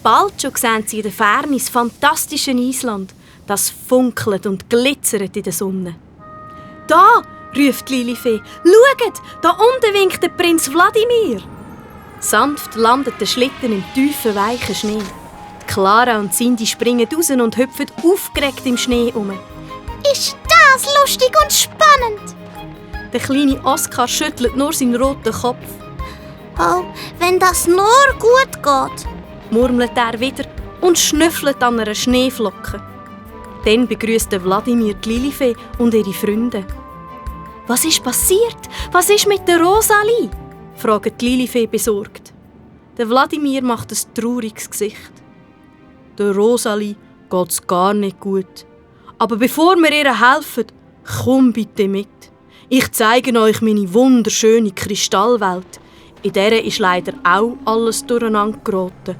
Bald schon sehen sie in der Ferne das fantastische Island, das funkelt und glitzert in der Sonne. «Da!» ruft Lilifee. «Schaut, da unten winkt der Prinz Wladimir!» Sanft landet der Schlitten im tiefen, weichen Schnee. Clara und Cindy springen raus und hüpfen aufgeregt im Schnee um. «Ist das lustig und spannend!» Der kleine Oskar schüttelt nur seinen roten Kopf. «Oh, wenn das nur gut geht!» murmelt er wieder und schnüffelt an einer Schneeflocke. Dann begrüßt Wladimir die Lilifee und ihre Freunde. «Was ist passiert? Was ist mit der Rosalie?» fragt die Lilifee besorgt. Der Wladimir macht ein trauriges Gesicht. «Der Rosalie geht's gar nicht gut. Aber bevor wir ihr helfen, komm bitte mit. Ich zeige euch meine wunderschöne Kristallwelt. In der ist leider auch alles durcheinander geraten.»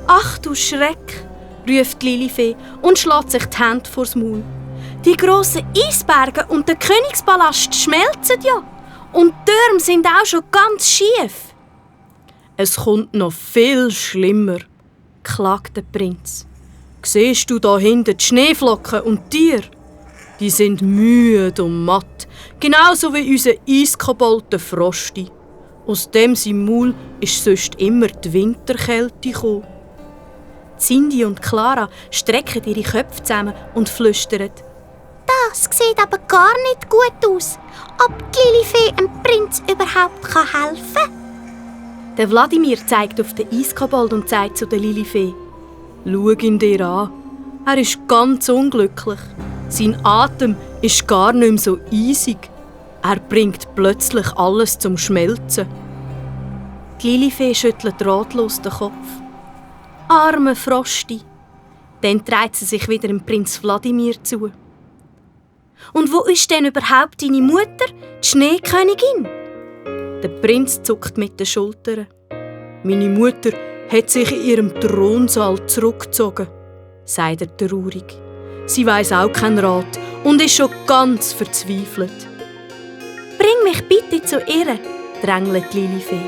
«Ach du Schreck!» ruft Lilifee und schlägt sich die Hände vors Maul. «Die grossen Eisberge und der Königspalast schmelzen ja. Und die Türme sind auch schon ganz schief.» «Es kommt noch viel schlimmer», klagt der Prinz. «Siehst du da hinten die Schneeflocken und die Tiere? Die sind müde und matt, genauso wie unser Eiskobold der Frosti. Aus dem sein Maul ist sonst immer die Winterkälte gekommen.» Cindy und Clara strecken ihre Köpfe zusammen und flüstern. «Das sieht aber gar nicht gut aus. Ob die Lilifee dem Prinz überhaupt helfen kann?» Der Wladimir zeigt auf den Eiskobold und sagt zu der Lilifee: «Schau ihn dir an. Er ist ganz unglücklich. Sein Atem ist gar nicht mehr so eisig. Er bringt plötzlich alles zum Schmelzen.» Die Lilifee schüttelt ratlos den Kopf. «Arme Frosti!» Dann dreht sie sich wieder dem Prinz Wladimir zu. «Und wo ist denn überhaupt deine Mutter, die Schneekönigin?» Der Prinz zuckt mit den Schultern. «Meine Mutter hat sich in ihrem Thronsaal zurückgezogen», sagt er traurig. «Sie weiss auch keinen Rat und ist schon ganz verzweifelt.» «Bring mich bitte zu ihr», drängelt Lilifee.